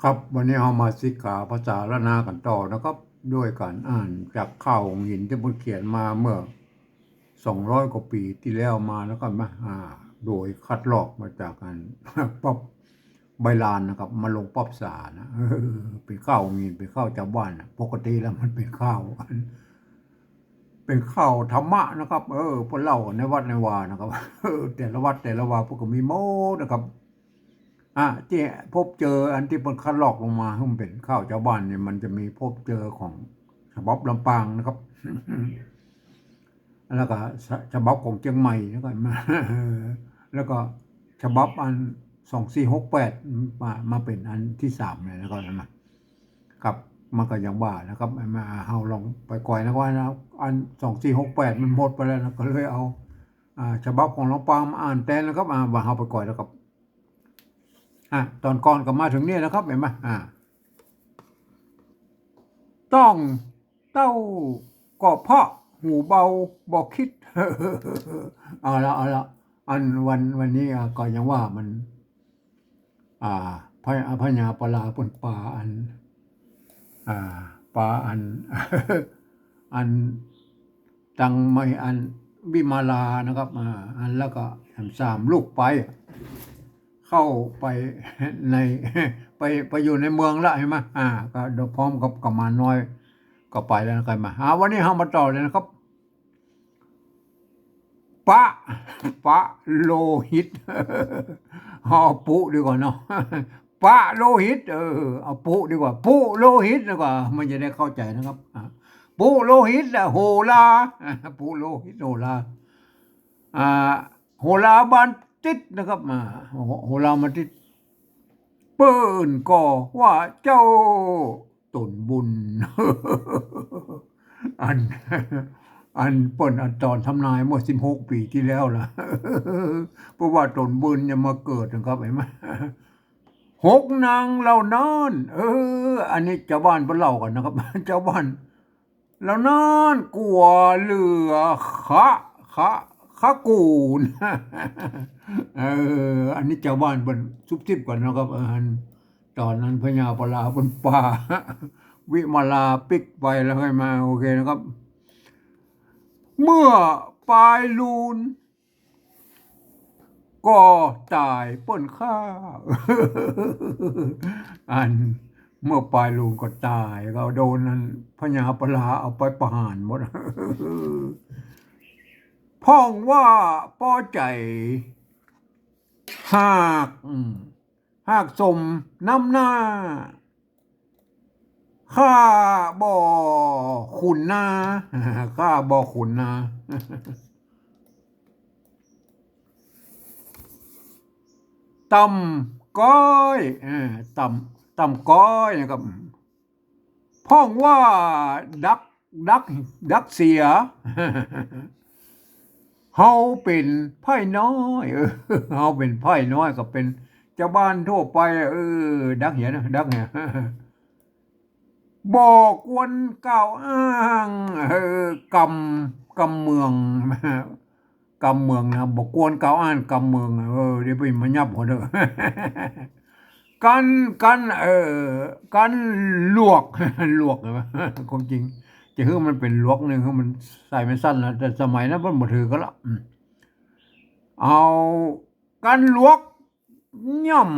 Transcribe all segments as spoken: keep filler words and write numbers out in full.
ครับ วันนี้เฮามาสิกขาภาษาล้านนากั๋นต่อนะครับ ด้วยก๋านอ่านจากข่าวหงส์หยินตี้เปิ้นเขียนมาเมื่อสองร้อยกว่าปี๋ตี้แล้วมานะครับ มา อ่า โดยคัดลอกมาจากอัน ป๊อป ใบลานนะครับ มาลงป๊อปสานะ เออ เป๋นข่าวหงส์หยิน เป๋นข่าวจาวบ้านนะ ปกติแล้วมันเป๋นข่าว เป๋นข่าวธรรมะนะครับ เออ เปิ้นเล่าในวัดในวานะครับ เออ แต่ละวัดแต่ละวาเปิ้นก็มีหมดนะครับ อ่ะ ตี้พบเจออันตี้เปิ้นคัดลอกลงมาหื้อมันเป๋นข่าวจาวบ้านนี่ มันจะมีพบเจอของฉบับลำปางนะครับ แล้วก็ฉ- ฉบับของเจียงใหม่ แล้วก็มา แล้วก็ฉบับอันสองสี่หกแปด มา มาเป๋นอันตี้สามเลย แล้วก็นั่นนะ ครับ มันก็อย่างว่านะครับ มา เฮาลองไปก่อยนะ ว่านะ อันสองสี่หกแปดมันหมดไปแล้วนะ ก็เลยเอา อ่า ฉบับของลำปางมาอ่านแตนนะครับ อ่า ว่าเฮาไปก่อยนะครับ อ่ะ ต๋อนก่อนก็มาเถิงนี่นะครับ หันก่อ อ่า ต้องเต้าก็เพราะหูเบาบ่คิด เอาละ เอาละ อันวัน วันนี้ อ่า ก็อย่างว่ามัน อ่า พญา พญาปลาเปิ้นปาอัน อ่า ปาอัน อันตังไมอันวิมาลานะครับ อ่า อันแล้วก็สามลูกไป เข้าไปใน ไป ไปอยู่ในเมืองละ หันก่อ อ่า ก็โดยพร้อมกับกุมารน้อย ก็ไปแล้วนะครับ มา อ่า วันนี้เฮามาต่อเลยนะครับ ปะ ปะโลหิต เอาปุดีกว่าเนาะ ปะโลหิต เออ เอาปุดีกว่า ปุโลหิตดีกว่า มันจะได้เข้าใจ๋นะครับ อ่ะ ปุโลหิตอะ โหรา ปุโลหิต โหรา อ่า โหราบานติดนะครับ อ่า โห- โหราบานติด เปิ้นก็ว่าเจ้าต๋นบุญ อัน อันเปิ้นอันต๋อนทำนายเมื่อสิบหกปี๋ตี้แล้วละ เพราะว่าต๋นบุญจะมาเกิดนะครับ หันก่อ หกนางเหล่านั้น เออ อันนี้จาวบ้านเปิ้นเล่ากั๋นนะครับ จาวบ้าน เหล่านั้นกั๋วเหลือคะ คะ คะกู๋น เออ อันนี้จาวบ้านเปิ้นซุบซิบกั๋นนะครับ เออ อันต๋อนนั้นพญาปลาเปิ้นปา วิมาลาปิ๊กไปแล้วค่อยมา โอเคนะครับ เมื่อปายลูน ก็ต๋ายเปิ้นฆ่า อันเมื่อปายลูนก็ต๋าย ก็โดนอันพญาปลาเอาไปประหารหมด พ่องว่าปอใจ๋ หาก อืม หากสมน้ำหน้า ข้าบ่ขุนนา ข้าบ่ขุนนา ต่ำก้อย เออ ต่ำ ต่ำก้อยนะครับ พ่องว่าดัก ดัก ดักเสีย เฮาเป๋นไพร่น้อย เออ เฮาเป๋นไพร่น้อย ก็เป๋นจาวบ้านทั่วไป เออ ดักเหียนะ ดักเหีย บ่กวนกล่าวอ้าง เออ กำ กำเมือง กำเมืองนะ บ่กวนกล่าวอ้างกำเมือง เออ เดี๋ยวไปมายับหัวเด้อ กัน กัน เออ กันหลวก หลวก ความจริง จะหื้อมันเป๋นหลวกนี่ หื้อมันใส่มันสั้นนะ แต่สมัยนั้นมันบ่ถือกั๋นละ อืม เอา กันหลวก ย่อม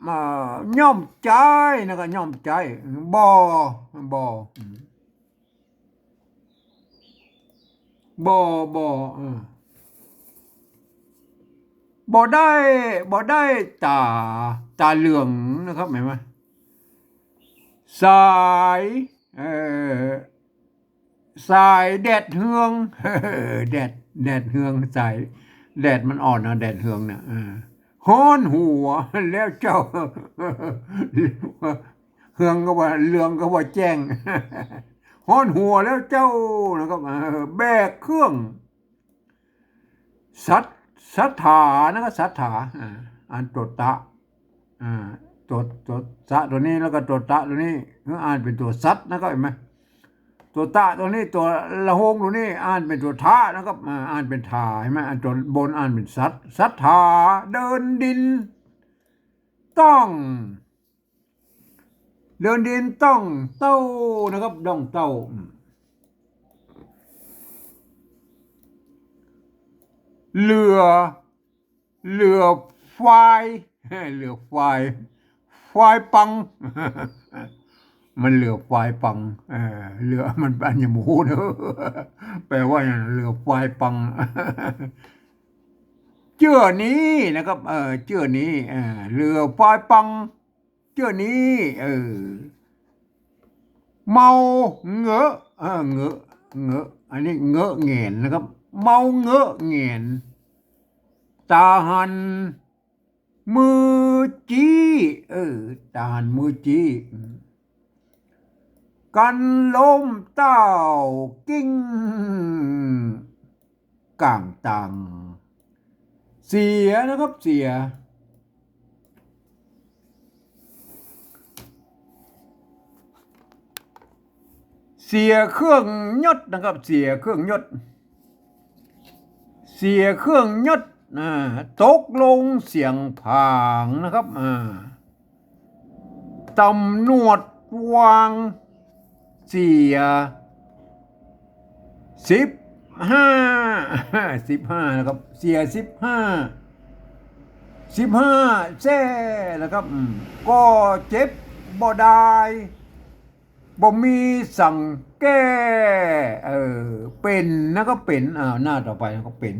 เอ่อ ย่อมใจ๊นะครับ ย่อมใจ๊ บ่ บ่ อืม บ่ บ่ เออ บ่ได้ บ่ได้ต๋า ต๋าเหลืองนะครับ หันก่อ สาย เอ่อ สายแดดเฮือง แดด แดดเฮือง สาย แดดมันอ่อนนะ แดดเฮืองเนี่ย เออ ฮ้อนหัวแล้วเจ้า เฮืองก็ว่า เฮืองก็ว่าแจ้ง ฮ้อนหัวแล้วเจ้า นะครับ เออ แบกเครื่อง สัต สัตถา นะครับ สัตถา อ่า อันตั๋วตะ อ่า ตั๋ว ตั๋วสะตั๋วนี้ แล้วก็ตั๋วตะตั๋วนี้ หื้ออ่านเป๋นตั๋วสัตนะครับ หันก่อ ตั๋วตะตั๋วนี้ ตั๋วละโฮงตั๋วนี้ อ่านเป๋นตั๋วถะนะครับ อ่า อ่านเป๋นถา หันก่อ อันตั๋วบนอ่านเป๋นสัต สัตถา เดินดิน ต้อง เดินดินต้องเต้านะครับ ต้องเต้า อืม เหลือ เหลือฝาย เหลือฝาย ฝายปัง มันเหลือฝายปัง เออ เหลือ มันอันยะหมูเนอะ แปลว่าอย่างนั้น เหลือฝายปัง เจื้อนี้นะครับ เออ เจื้อนี้ เออ เหลือฝายปัง เจื้อนี้ เออ เมาเหงอะ เออ เหงอะ เหงอะ อันนี้เหงอะแหงนนะครับ เมาเหงอะแหงน ต๋าหันมือจี้ เออ ต๋าหันมือจี้ กั๋นล้มเต้ากิ้ง ก๋างตาง เสียนะครับ เสีย เสียเครื่องยศนะครับ เสียเครื่องยศ เสียเครื่องยศ อ่า ตกลงเสียงผางนะครับ อ่า ต๋ำรวจวางเสียสิบห้า สิบห้านะครับ เสียสิบห้า สิบห้าแซ่นะครับ อืม ก็เจ็บบ่ดาย บ่มีสังแก้ เออ เป๋นนะครับ เป๋น อ่า หน้าต่อไปนะครับ เป๋น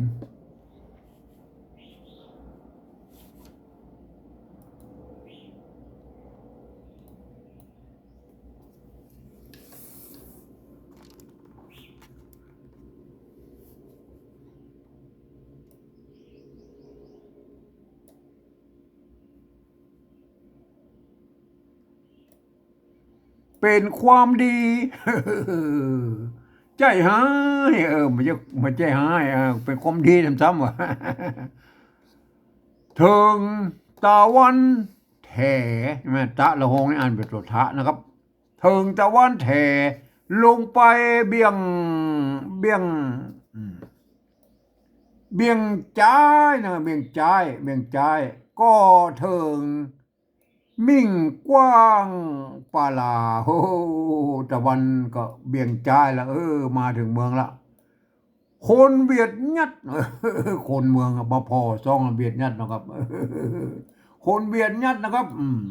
เป๋นความดี ใจ้ฮ้าย เออ บ่ใจ้ บ่ใจ้ฮ้าย เออ เป๋นความดีซ้ำๆ ว่ะ เถิงตะวันแถ ใช่ไหม ตะละโฮงนี่อ่านเป๋นตั๋วทะนะครับ เถิงตะวันแถ ลงไปเบี่ยง เบี่ยง อืม เบี่ยงจ๊ายนะ เบี่ยงจ๊าย เบี่ยงจ๊าย ก็เถิง มิ่งกว้างปาลา โอ้โห ตะวันก็เบี่ยงจ๊ายละ เออ มาเถิงเมืองละ คนเวียดยัด คนเมืองอะ มาผ่อซ่องเวียดยัดนะครับ คนเวียดยัดนะครับ อืม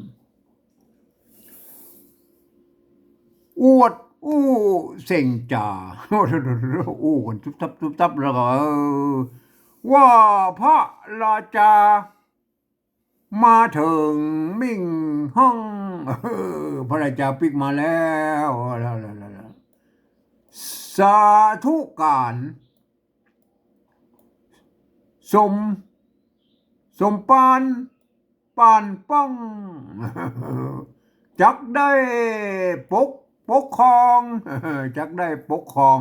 อวดอู้เส่งจ๋า อู้กั๋นตุ๊บตับตุ๊บตับ แล้วก็ เออ ว่าพระราชา มาเถิงมิ่งห้อง เออ พระราชาปิ๊กมาแล้ว แล้ว แล้ว แล้ว แล้ว สาธุก๋าน สม สมปาน ปานป้อง จักได้ปก ปกครอง จักได้ปกครอง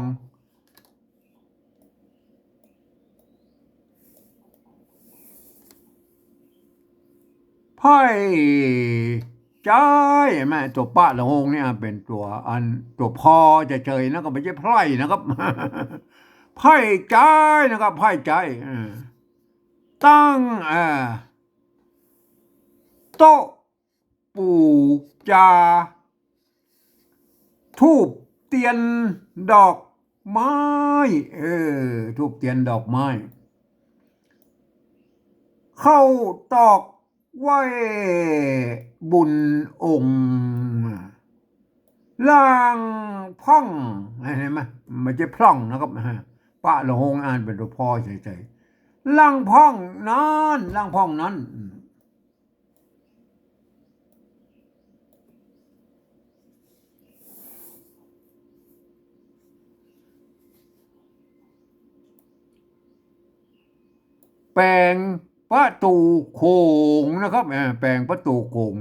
ไพร่จ๊าย เห็นไหม ตั๋วปะละโฮงเนี่ยเป๋นตั๋วอัน ตั๋วพอเฉยๆ นะ ก็บ่ใจ้ไพร่นะครับ ไพร่จ๊ายนะครับ ไพร่จ๊าย เออ ตั้ง เออ โต๊ะ ปู๋จา ธูปเตียนดอกไม้ เออ ธูปเตียนดอกไม้ เข้าตอกไหว้บุญองค์ ล่างพ่อง เห็นไหม บ่ใจ้พร่องนะครับ ปะละโฮงอ่านเป๋นตั๋วพอเฉยๆ ล่างพ่องนั้น ล่างพ่องนั้น แป๋งประตู๋โขงนะครับ อ่า แป๋งประตู๋โขง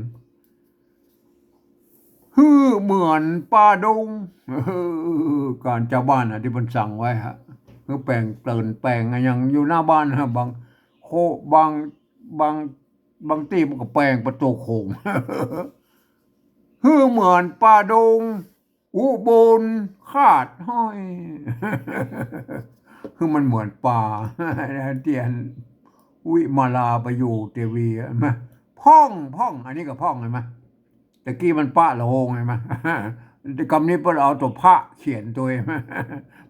หื้อเหมือนป่าดง ก๋านจาวบ้านอะ ตี้เปิ้นสั่งไว้ฮะ หื้อแป๋งเตินแป๋งอะหยังอยู่หน้าบ้านฮะ บาง โค บาง บาง บางตี้มันก็แป๋งประตู๋โขง หื้อเหมือนป่าดง อุบลขาดห้อย หื้อมันเหมือนป่า ตี้อันวิมาลาประยูรเตวีอะ พ่อง พ่อง อันนี้ก็พ่อง เห็นไหม ตะกี้มันปะละโฮงใช่ไหม กำนี้เปิ้นเอาตั๋วพระเขียนตวย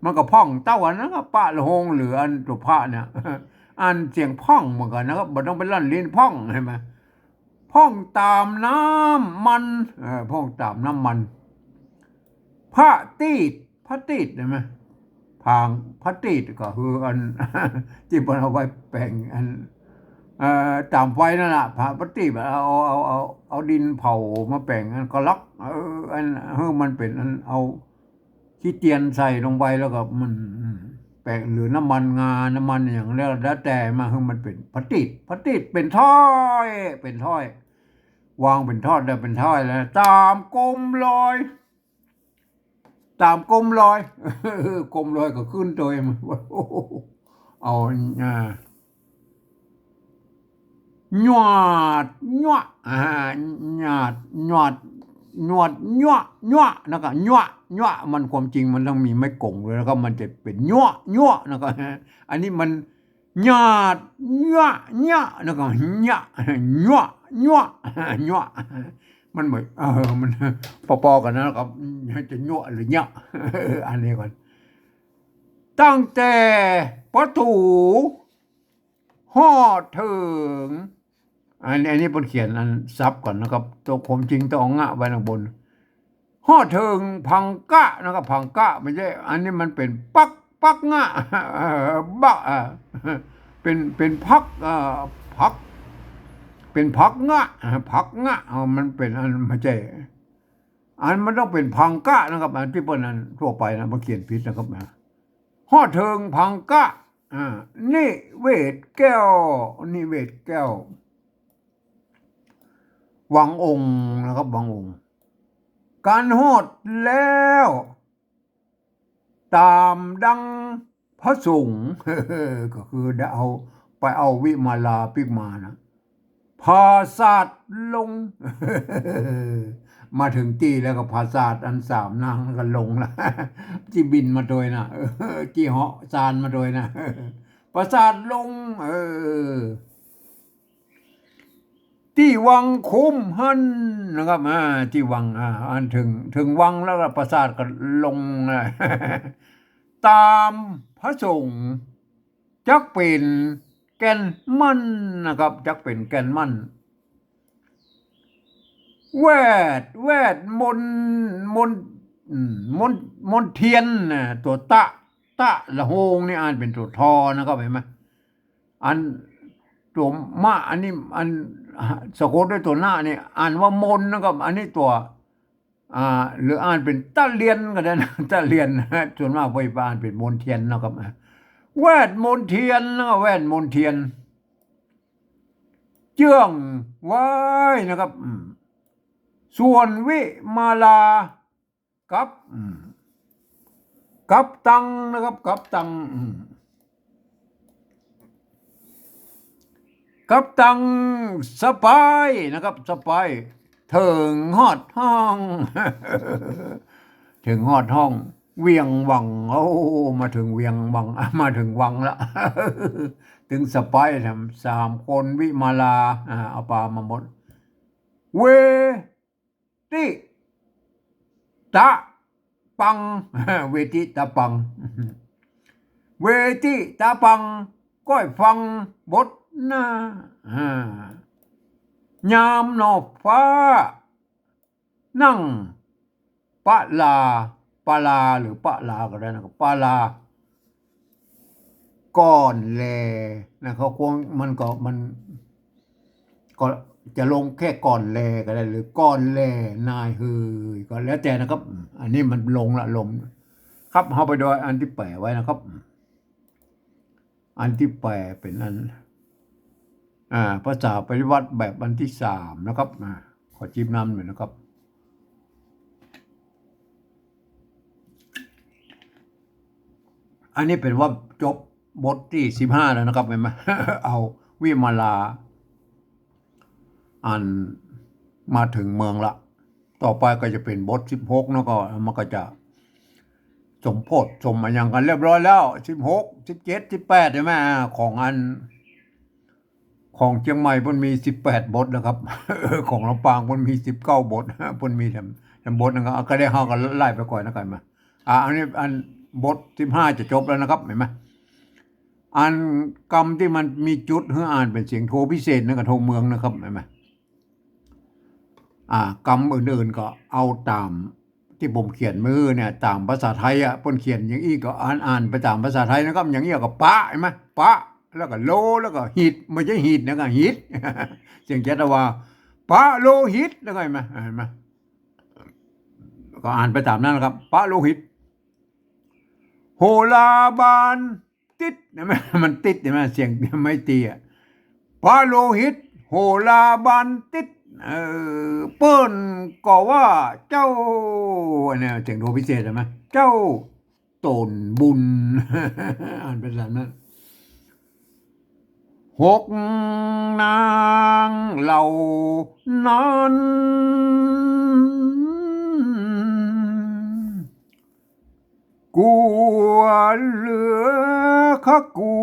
มันก็พ่องเต้าอันนั้นก็ปะละโฮงหรืออันตั๋วพระเนี่ย อ่านเสียงพ่องเหมือนกั๋นนะครับ บ่ต้องไปลั่นลิ้น พ่องใช่ไหม พ่องต๋ามน้ำมัน เออ พ่องต๋ามน้ำมัน พระตีด พระตีดใช่ไหม ผาง พระตีดก็คืออัน ตี้เปิ้นเอาไว้แป๋งอัน เอ่อ ต๋ามไฟนั่นแหละ พระ พระตีด เอา เอา เอา เอาดินเผามาแป๋งอันกะล็อก เออ อัน หื้อมันเป๋นอัน เอาขี้เตียนใส่ลงไปแล้วก็มัน อืม แป๋ง หรือน้ำมันงา น้ำมันอะหยังแล้ว แล้วแต่มาหื้อมันเป๋นพระตีด พระตีดเป๋นถ้อย เป๋นถ้อย วางเป๋นถ้อยแล้ว เป๋นถ้อยแล้ว ต๋ามกมลอย ต๋ามกมลอย กมลอยก็ขึ้นตวยมัน เอา อ่า หยาด หยวะ อ่า หยาด หยาด หยวะ หยวะ แล้วก็ หยวะ หยวะ มันความจริงมันต้องมีไม้ก๋งด้วย แล้วก็มันจะเป๋น หยวะ หยวะ แล้วก็ อันนี้มัน หยาด หยวะ หยวะ แล้วก็ หยวะ หยวะ หยวะ หยวะ มันเหมือน เออ มันปอๆ กั๋นนะ แล้วก็จะ หยวะ หรือ หยวะ อันนี้ก่อน ตั้งแต่ปะถู ฮอดเถิง อันนี้ อันนี้เปิ้นเขียนอันศัพท์ก่อนนะครับ ตั๋วความจริงต้องเอางะไว้ข้างบน ฮอดเถิงผังกะนะครับ ผังกะไม่ใช่ อันนี้มันเป๋นปัก ปักงะ เอ่อ บะ อ่า เป๋น เป๋นผัก เอ่อ ผัก เป๋นผักงะ ผักงะ เอา มันเป๋นอัน ไม่ใช่ อันมันต้องเป๋นผังกะนะครับ อันตี้เปิ้นอันทั่วไปนะ มันเขียนผิดนะครับนะ ฮอดเถิงผังกะ อ่า นิเวศแก้ว นิเวศแก้ว วังองค์นะครับ วังองค์ กันฮอดแล้ว ต๋ามดังพระสงฆ์ ก็คือได้เอา ไปเอาวิมาลาปิ๊กมานะ ผาสาทลง มาเถิงตี้แล้วก็ผาสาทอันสามนางก็ลงละ ตี้บินมาตวยนะ ตี้เหาะซานมาตวยนะ ผาสาทลง เออ ตี้วังคุ้มหั้นนะครับ อ่า ตี้วัง อ่า อันเถิง เถิงวังแล้วก็ผาสาทก็ลงนะ ต๋ามพระสงฆ์ จักเป๋นแก่นมั่นนะครับ จักเป๋นแก่นมั่น แวด แวดมนต์ มนต์ อืม มนต์ มนต์เทียนนะ ตั๋วตะ ตะละโฮงนี่อ่านเป๋นตั๋วทอนะครับ หันก่อ อันตั๋วมะ อันนี้ อันสะกดด้วยตั๋วนะนี่ อ่านว่ามนต์นะครับ อันนี้ตั๋ว อ่า หรืออ่านเป๋นตะเลียนก็ได้นะ ตะเลียน ส่วนมากไปอ่านเป๋นมนเทียนนะครับ แวดมนเทียนนะครับ แวดมนเทียน เจื้องไว้นะครับ อืม ส่วนวิมาลา กับ อืม กับตังนะครับ กับตัง อืม กับตังสะปายนะครับ สะปาย เถิงฮอดห้อง เถิงฮอดห้อง เวียงวัง โอ้ มาเถิงเวียงวัง มาเถิงวังละ เถิงสะปาย สามคนวิมาลา อ่า เอาปามาหมด เว ติตะปัง เวติตะปัง เวติตะปัง ก้อยฟังบทนา อ่า ยามนอกฟ้า นั่งปะลา ปะลาหรือปะลาก็ได้นะครับ ปะลา ก่อนแลนะครับ คง มันก็ มัน ก็จะลงแค่ก่อนแลก็ได้ หรือก่อนแลนายเฮย ก็แล้วแต่นะครับ อันนี้มันลงละ ลง ครับ เฮาไปดูอันตี้แป๋ไว้นะครับ อันตี้แป๋เป๋นอัน อ่า ภาษาปริยัติแบบอันตี้สามนะครับ อ่า ขอจิ๊บน้ำหน่อยนะครับ อันนี้เป๋นว่าจบบทตี้สิบห้าแล้วนะครับ หันก่อ เอาวิมาลา อันมาเถิงเมืองละ ต่อไปก็จะเป๋นบทสิบหกเนาะ ก็มันก็จะสมโพธิสมอะหยังกั๋นเรียบร้อยแล้ว สิบหก สิบเจ็ด สิบแปด ใช่ไหม อ่า ของอัน ของเจียงใหม่เปิ้นมีสิบแปดบทนะครับ ของลำปางเปิ้นมีสิบเก้าบท เปิ้นมีแถม แถมบทหนึ่ง ก็ ก็ได้ เฮาก็ไล่ไปก่อนแล้วกั๋นมา อ่า อันนี้อันบทสิบห้าจะจบแล้วนะครับ หันก่อ อันกำตี้มันมีจุดหื้ออ่านเป๋นเสียงโทพิเศษนั่นก็โทเมืองนะครับ หันก่อ อ่า กำอื่นๆ ก็เอาต๋ามตี้ผมเขียนมาหื้อเนี่ย ต๋ามภาษาไทยอะ เปิ้นเขียนอย่างอี้ก็อ่าน อ่านไปต๋ามภาษาไทยนะครับ อย่างอี้ก็ปะ หันก่อ ปะ แล้วก็โล แล้วก็หิด บ่ใจ้หิดนะ ก็หิด เสียงจัตวา ปะโลหิต แล้วก็ หันก่อ หันก่อ ก็อ่านไปต๋ามนั้นนะครับ ปะโลหิต โหราบาลติด หันก่อ มันติด หันก่อ เสียงไม่ตีอะ ปะโลหิต โหราบาลติด เออ เปิ้นก็ว่าเจ้า อันนี้เสียงโทพิเศษ หันก่อ เจ้า ต๋นบุญ อ่านไปต๋ามนั้น หกนางเหล่านั้น กั๋วเหลือขกู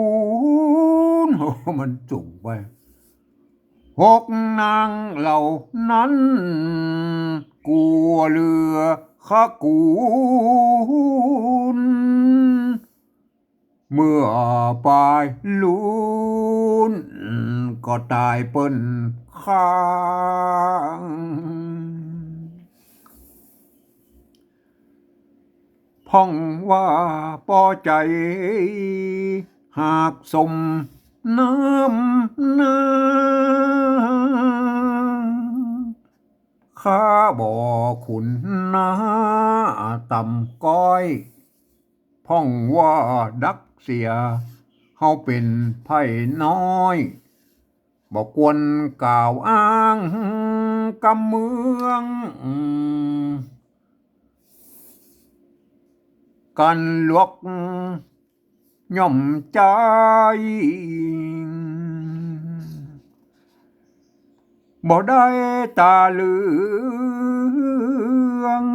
ล โอ้ มันสูงไป หกนางเหล่านั้น กั๋วเหลือขกูล เมื่อปายลูน ก็ต๋ายเปิ้นข้าง พ่องว่าปอใจ๋ หากสมน้ำหน้า ข้าบ่ขุนหน้าต่ำก้อย พ่องว่าดักเสีย เฮาเป๋นไพร่น้อย บ่ควรกล่าวอ้างกำเมือง กั๋นหลวกย่อมใจ๊ บ่ได้ต๋าเหลือง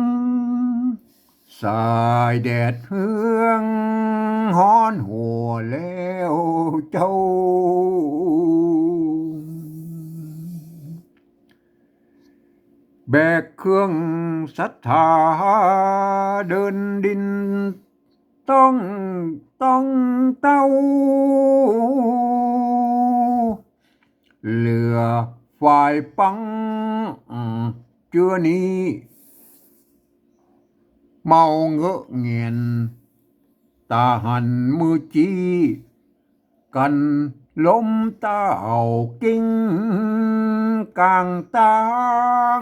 สายแดดเฮืองฮ้อนหัวแล้วเจ้า แบกเครื่องศรัทธาเดินดินต้อง ต้องเต้า เหลือฝ่ายปังเจื้อนี้ เมาเหงอะแหงน ต๋าหันมือจี้ กั๋นล้มเต้ากิ้งก๋างตาง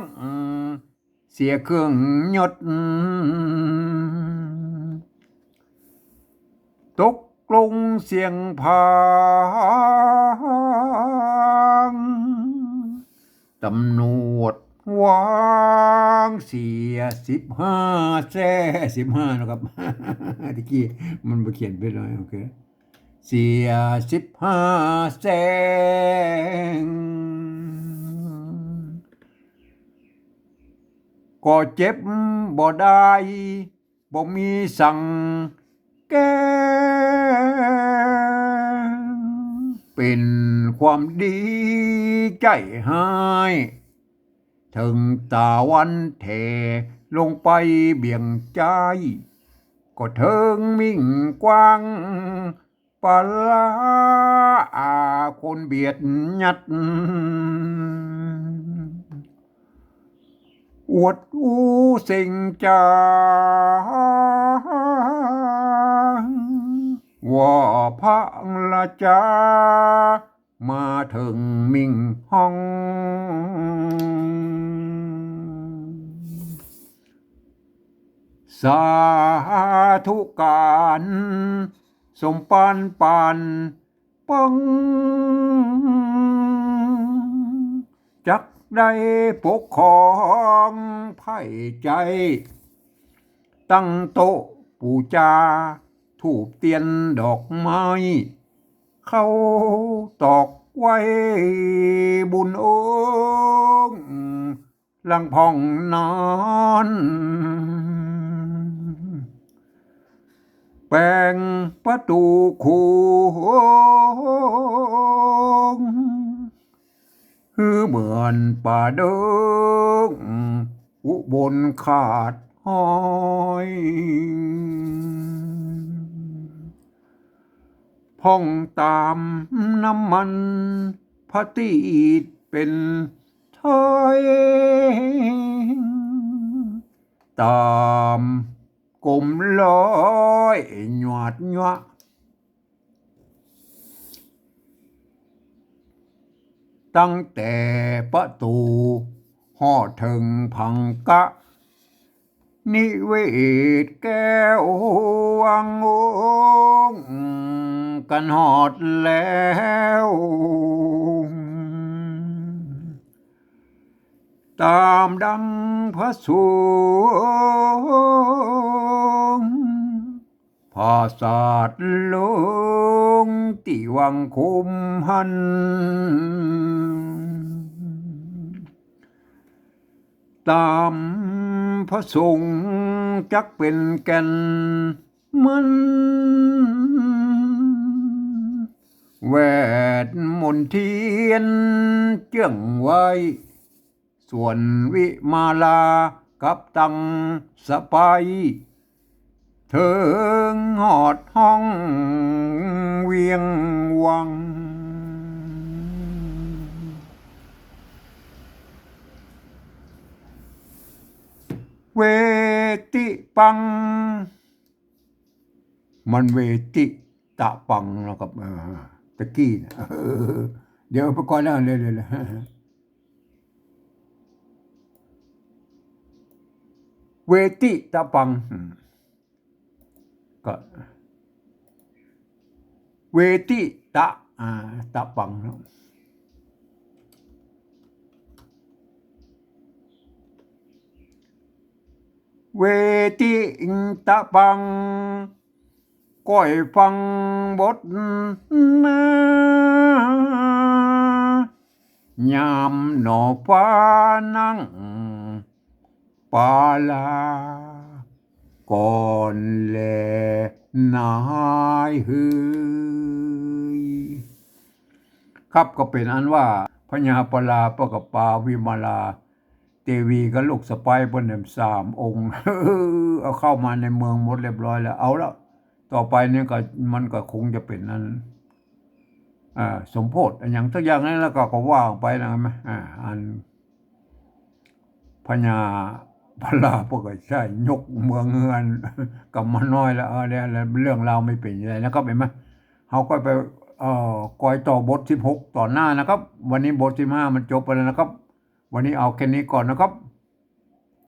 เสียเครื่องยศ ตกลงเสี้ยงผาง ต๋ำรวจวางเสียสิบห้าแส้ สิบห้านะครับ ตะกี้มันบ่เขียนผิดเลย โอเค เสียสิบห้าแส้ ก็เจ็บบ่ได้ บ่มีสังแก้ เป๋นความดีใจ๋ฮ้าย เถิงต๋าวันแถลงไปเบี่ยงใจ๊ ก็เถิงมิ่งกว้าง ปะละอาคนเบียดยัด อวดอู้เซ็งจ๋า ว่าพระราชามาเถิงมิ่งห้อง สาธุก๋าน สมปานปานเปิ้ง จักได้ปกครองไพร่ใจ๋ ตั้งโต๊ะปู๋จา ธูปเตียนดอกไม้ เข้าตอกไหว้บุญองค์ หลังพ่องนั้น แป๋งประตู๋โขง หื้อเหมือนป่าดงอุบลขาดฮ้อย พ่องต๋ามน้ำมันพระตีดเป๋นถ้อย ต๋ามกมลอยหยวดหยวะ ตั้งแต่ประตู๋ฮอดเถิงผังกะ นิเวศแก้ววังองค์ กั๋นฮอดแล้ว ต๋ามดังพระสงฆ์ ผาสาทหลวงตี้วังคุมหั้น ต๋ามพระสงฆ์จักเป๋นแก่นมัน แวดมนต์เตียนเจื้องไว้ ส่วนวิมาลากับตังสะใภ้ เถิงฮอดห้องเวียงวัง เวติปัง มันเวติตะปังนะครับ เออ ตะกี้นะ เดี๋ยวไปก่อนนะ เร็วๆๆ เวติตะปัง อืม ก็ เวติตะ อ่า ตะปังเนาะ เวติตะปัง ก้อยฟังบทนา ยามหน่อฟ้านั่งปาลา ก่อนแลนายเฮย ครับ ก็เป๋นอันว่าพญาปาลาปะกับปาวิมาลา เตวีกับลูกสะใภ้เปิ้นเนี่ยสามองค์ เอาเข้ามาในเมืองหมดเรียบร้อยแล้ว เอาละ ต่อไปเนี่ยก็ มันก็คงจะเป๋นอัน อ่า สมโภชอะหยังสักอย่างนั้น แล้วก็ ก็ว่าไปนะ อ่า อันพญาปาลาเปิ้นก็ใช่ยกเมืองเฮือนกำมาน้อยแล้ว เออ แล้ว แล้วเรื่องราวมันเป๋นยังไงนะครับ หันก่อ เฮาก็ไป เอ่อ ก้อยต่อบทสิบหกต๋อนหน้านะครับ วันนี้บทสิบห้ามันจบไปแล้วนะครับ วันนี้เอาแค่นี้ก่อนนะครับ